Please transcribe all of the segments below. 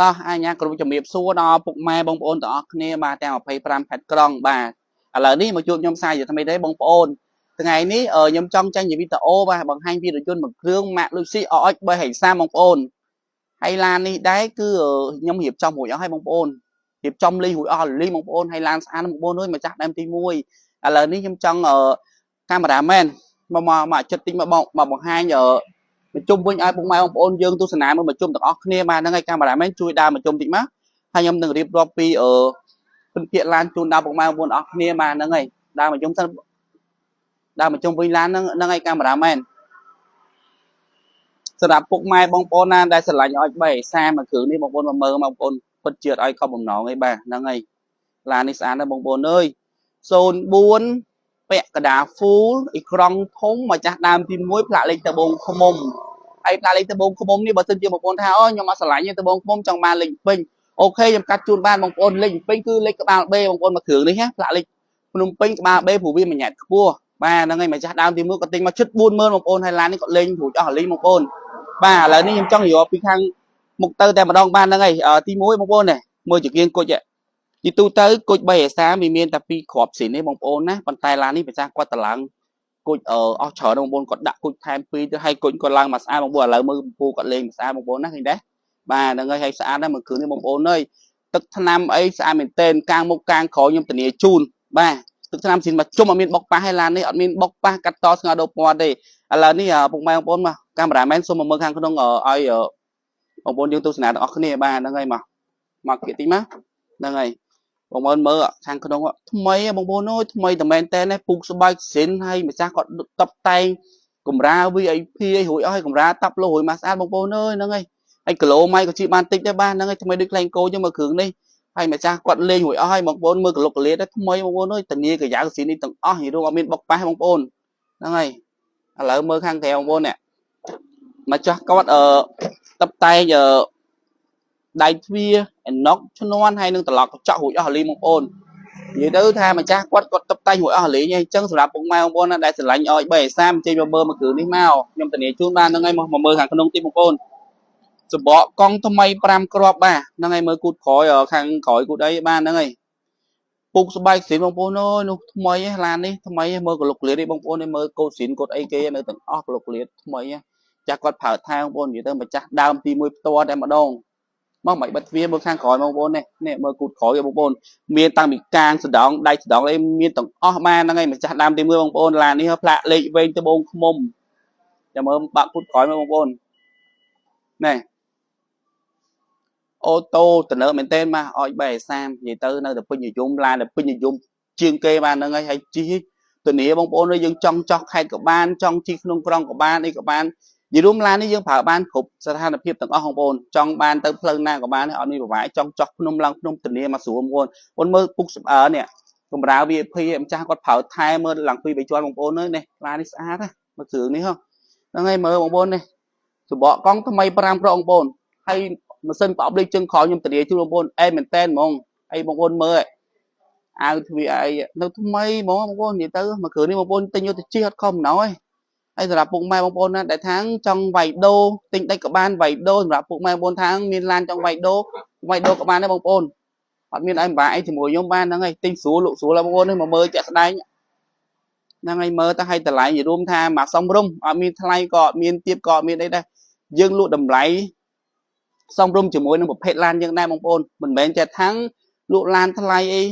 តោះអញ្ញាគ្រប់ជំរាបសួរដល់ពុកម៉ែបងប្អូនទាំងអស់គ្នាបាទទាំង25ខេត្តក្រុងបាទឥឡូវនេះមកជួបខ្ញុំសាជាថ្មីទេបងប្អូនថ្ងៃនេះខ្ញុំចង់ចេញជាវីដេអូបាទបង្ហាញពីរថយន្តមួយគ្រឿងម៉ាក Luxy RX 350បងប្អូនហើយឡាននេះដែរគឺខ្ញុំរៀបចំរួចអស់ហើយបងប្អូនរៀបចំលីរួចអស់លីបងប្អូនហើយឡានស្អាតបងប្អូនអើយម្ចាស់ដើមទី1ឥឡូវនេះខ្ញុំចង់កាមេរ៉ាមែនមកមកមកចិត្តតិចមកមកបង្ហាញមកជុំវិញឲ្យពុកម៉ែបងប្អូនយើងទស្សនាមើលមកជុំទាំងអស់គ្នាបាទហ្នឹងហើយកាមេរ៉ាមែនជួយដើរមកជុំតិចមកហើយខ្ញុំនឹងរៀបរាប់ពីពិនភាកឡានជូនដល់ពុកម៉ែបងប្អូនអស់គ្នាបាទហ្នឹងហើយដើរមកជុំសិនដើរមកជុំវិញឡានហ្នឹងហ្នឹងហើយកាមេរ៉ាមែនសម្រាប់ពុកម៉ែបងប្អូនណាដែលស្រឡាញ់ឲ្យ3 30មួយគ្រឿងនេះបងប្អូនមកមើលបងប្អូនពិតជាឲ្យខំបំណងឯបាទហ្នឹងហើយឡាននេះស្អាតណាស់បងប្អូនអើយ04ពាក់កដា full អេក្រង់ធំម្ចាស់ដើមទី1ផ្លាកលេខត្បូងឃ្មុំហើយផ្លាកលេខត្បូងឃ្មុំនេះបើសិនជាបងប្អូនថាអូខ្ញុំអត់ស្រឡាញ់ទេត្បូងឃ្មុំចង់បានលេខពេញអូខេខ្ញុំកាត់ជូនបានបងប្អូនលេខពេញគឺលេខក្បាល B បងប្អូនមួយគ្រឿងនេះណាផ្លាកលេខភ្នំពេញក្បាល B ព្រោះវាមួយញ៉ែតខ្ពស់បាទហ្នឹងហើយម្ចាស់ដើមទី1ក៏ទិញមកជិត40000បងប្អូនហើយឡាននេះក៏លេងរួចអស់លីងបងប្អូនបាទឥឡូវនេះខ្ញុំចង់យកពីខាងមុខទៅតែម្ដងបានហ្នឹងហើយទី1បងប្អូននេះមើលជាគៀងគុជជាទូទៅគុជ3ឯសាវាមានតែពីរគ្រាប់ស៊ីនេះបងប្អូនណាប៉ុន្តែឡាននេះភាសាគាត់តឡើងគុជអស់ច្រើនបងប្អូនគាត់ដាក់គុជថែមពីរទៅឲ្យគុជគាត់ឡើងមកស្អាតបងប្អូនឥឡូវមើលពូគាត់លេងមកស្អាតបងប្អូនណាឃើញទេបាទហ្នឹងហើយហើយស្អាតណាស់មួយគ្រឿងនេះបងប្អូនអើយទឹកថ្នាំអីស្អាតមែនទែនកាងមុខកាងក្រោយខ្ញុំធានាជូនបាទទឹកថ្នាំស៊ីនមកជុំអត់មានបុកប៉ះឲ្យឡាននេះអត់មានបុកប៉ះកាត់តស្ងោដូរពណ៌ទេឥឡូវនេះពុកម៉ែបងប្អូនមកកាមេរ៉ាមែនសូមមកមើលខាងក្នុងឲ្យបងប្អូនយើងទស្សនាទាំងអស់គ្នាបាទហ្នឹងហើយមកមកគៀកតិចមកហ្នឹងហើយបងប្អូនមើលខាងក្នុងថ្មីបងប្អូនអើយថ្មីតែមែនតើនេះពូកស្បែកស៊ីនហើយម្ចាស់គាត់តបតែងកម្រា VIP អីរួចអស់ហើយកម្រាតាប់លោរួចមកស្អាតបងប្អូនអើយហ្នឹងហើយហើយគីឡូម៉ៃក៏ជិះបានតិចដែរបាទហ្នឹងហើយថ្មីដូចខ្លែងគោចឹងមើលគ្រឿងនេះហើយម្ចាស់គាត់លេងរួចអស់ហើយបងប្អូនមើលកលុកកលាតថ្មីបងប្អូនអើយធានាកាយ៉ាវស៊ីននេះទាំងអស់និយាយរួមអត់មានបុកប៉ះបងប្អូនហ្នឹងហើយឥឡូវមើលខាងក្រៅបងប្អូននេះម្ចាស់គាត់អឺតបតែងអឺដៃទ្វារអណុកឈ្នន់ហើយនឹងត្រឡប់កញ្ចក់រួចអស់លីបងប្អូននិយាយទៅថាម្ចាស់គាត់គាត់តបតែងរួចអស់លីអញ្ចឹងសម្រាប់ពុកម៉ែបងប្អូនណាដែលស្រឡាញ់ឲ្យ3 30ចេញមកមើលមួយគ្រឿងនេះមកខ្ញុំធានាជូនបានហ្នឹងហើយមកមើលខាងក្នុងទីបងប្អូនសបកកង់ថ្មី5គ្រាប់បាទហ្នឹងហើយមើលគូតក្រោយខាងក្រោយគូតអីបានហ្នឹងហើយពូកស្បែកស៊ីនបងប្អូនអើយនោះថ្មីឯឡាននេះថ្មីមើលកលុកលៀតនេះបងប្អូននេះមើលកូតស៊ីនកូតអីគេនៅទាំងអស់កលុកលៀតថ្មីចាស់គាត់ប្រើថែបងប្អូននិយាយទៅម្ចាស់ដើមទី1ផ្ទាល់តែម្ដងមកមិនបិទទ្វារមើលខាងក្រោយបងប្អូននេះនេះមើលគូតក្រោយបងប្អូនមានតាំងពីកាងសដងដៃសដងអីមានទាំងអស់បានហ្នឹងហើយម្ចាស់ដើមទី1បងប្អូនឡាននេះផ្លាកលេខវែងត្បូងឃ្មុំចាំមើលបាក់គូតក្រោយមើលបងប្អូននេះអូតូតំណើមែនទែនមកឲ្យ330និយាយទៅនៅតែពេញនិយមឡានតែពេញនិយមជាងគេបានហ្នឹងហើយហើយជិះធានាបងប្អូនយើងចង់ចោះខេត្តក៏បានចង់ជិះក្នុងក្រុងក៏បានអីក៏បាននិយាយរួមឡាននេះយើងប្រើបានគ្រប់ស្ថានភាពទាំងអស់បងប្អូនចង់បានទៅផ្លូវណាក៏បានអត់មានប្រវែចង់ចោះភ្នំឡើងភ្នំធានាមកស្រួលបងប្អូនបងមើលពុកស្អើនេះកម្រា VIP ម្ចាស់គាត់ប្រើថែមើលឡើងពី3ជាន់បងប្អូនអើយនេះឡាននេះស្អាតណាមួយគ្រឿងនេះហ៎ហ្នឹងហើយមើលបងប្អូននេះសបកកង់ថ្មី5គ្រាប់បងប្អូនហើយម៉ាស៊ីនប្រអប់លេខជើងក្រោយខ្ញុំធានាជូនបងប្អូនអេមែនតែនហ្មងអីបងប្អូនមើលអាវទ្វារអីនៅថ្មីហ្មងបងប្អូននិយាយទៅមួយគ្រឿងនេះបងប្អូនទិញយកទៅជិះអត់ខំណោយហើយសម្រាប់ពុកម៉ែបងប្អូនណាដែលថាងចង់វាយដូទិញតិចក៏បានវាយដូសម្រាប់ពុកម៉ែបងប្អូនថាងមានឡានចង់វាយដូវាយដូក៏បានដែរបងប្អូនអត់មានអីពិបាកអីជាមួយខ្ញុំបានហ្នឹងហើយទិញស្រួលលក់ស្រួលបងប្អូននេះមកមើលជាក់ស្ដែងហ្នឹងហើយមើលទៅឲ្យតម្លៃរួមថាមកសំរុំអត់មានថ្លៃក៏អត់មានទៀបក៏អត់មានអីដែរយើងលក់តម្លៃសំរុំជាមួយនឹងប្រភេទឡានយើងដែរបងប្អូនមិនមែនចេះថាងលក់ឡានថ្លៃអី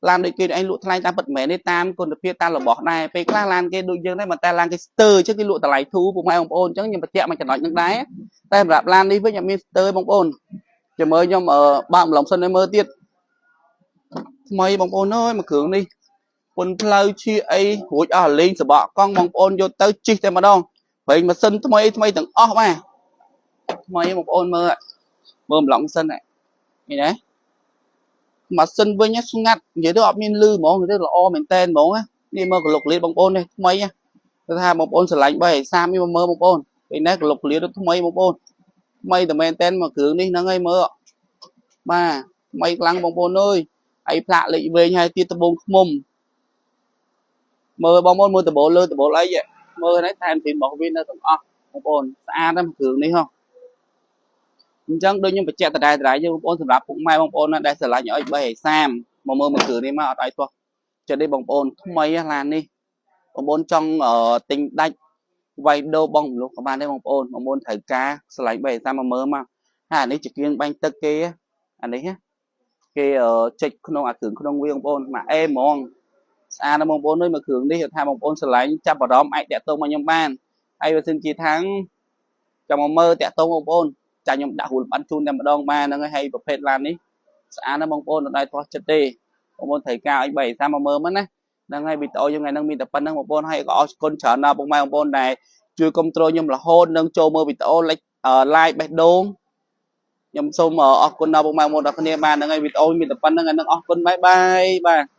ឡានដូចគេឯងលក់ថ្លៃតាមពិតមិនមែនទេតាមគុណភាពតាមរបស់ដែរពេលខ្លះឡានគេដូចយើងដែរតែឡានគេស្ទើអញ្ចឹងគេលក់តម្លៃធូរពុកម៉ែបងប្អូនអញ្ចឹងខ្ញុំបញ្ជាក់មួយចំណុចហ្នឹងដែរតែសម្រាប់ឡាននេះវិញអត់មានស្ទើបងប្អូនចាំមើលខ្ញុំបើកម្លងសិនឲ្យមើលទៀតថ្មីបងប្អូនអើយមួយគ្រឿងនេះពុនផ្លូវឈៀអីរួចអស់លេងសបកកង់បងប្អូនយកទៅជិះតែម្ដងប្រេងម៉ាស៊ីនថ្មីថ្មីទាំងអស់បាទថ្មីបងប្អូនមើលមើលម្លងសិននេះណាម៉ាស៊ីនវិញស្ងាត់និយាយទៅអត់មានលឺហ្មងទៅល្អមែនតែនហ្មងនេះមើលកលុកលៀតបងប្អូននេះថ្មីគឺថាបងប្អូនស្រឡាញ់3 30នេះមកមើលបងប្អូនពេលនេះកលុកលៀតថ្មីបងប្អូនថ្មីតែមែនតែនមកគ្រឿងនេះហ្នឹងហើយមើលបាទថ្មីខ្លាំងបងប្អូនអើយហើយផ្លាកលេខវែងហើយទៀតត្បូងឃ្មុំមើលបងប្អូនមើលដបូលលើដបូលអីមើលនេះថែមទីរបស់វានៅទាំងអស់បងប្អូនស្អាតណាស់គ្រឿងនេះហ៎ អញ្ចឹងដូចខ្ញុំបញ្ជាក់ដដែលដដែលយើងបងប្អូនសម្រាប់ពុកម៉ែបងប្អូនណាដែលស្រឡាញ់ឲ្យ330មកមើលមួយគ្រឿងនេះមកអត់ឲ្យទាស់ចិត្តទេបងប្អូនថ្មីឡាននេះបងប្អូនចង់ទិញដាច់វាយដូបងមលុះក៏បានដែរបងប្អូនបងប្អូនត្រូវការស្រឡាញ់330មកមើលមកហើយអានេះជាគៀងបាញ់ទឹកគេអានេះគេចុចក្នុងអាគ្រឿងក្នុងវាបងប្អូនមកអេហ្មងស្អាតណាស់បងប្អូនអើយមួយគ្រឿងនេះថាបងប្អូនស្រឡាញ់ចាប់អារម្មណ៍អាចតាក់ទងមកខ្ញុំបានហើយបើសិនជាថាងចង់មកមើលតាក់ទងបងប្អូនចាខ្ញុំដាក់រូបបានជូនតែម្ដងបានហ្នឹងហើយប្រភេទឡាននេះស្អាតណាស់បងប្អូនអត់ដែរទាស់ចិត្តទេបងប្អូនត្រូវការឲ្យ3តាមមកមើលមកណាហ្នឹងហើយវីដេអូយើងថ្ងៃហ្នឹងមានតែប៉ុណ្្នឹងបងប្អូនហើយក៏អរគុណច្រើនដល់ពុកម៉ែបងប្អូនដែលជួយគ្រប់គ្រងខ្ញុំរហូតនិងចូលមើលវីដេអូ like បេះដូងខ្ញុំសូមអរគុណដល់ពុកម៉ែបងប្អូនទាំងគ្នាបាទហ្នឹងហើយវីដេអូមានតែប៉ុណ្្នឹងហ្នឹងអរគុណ bye bye បាទ។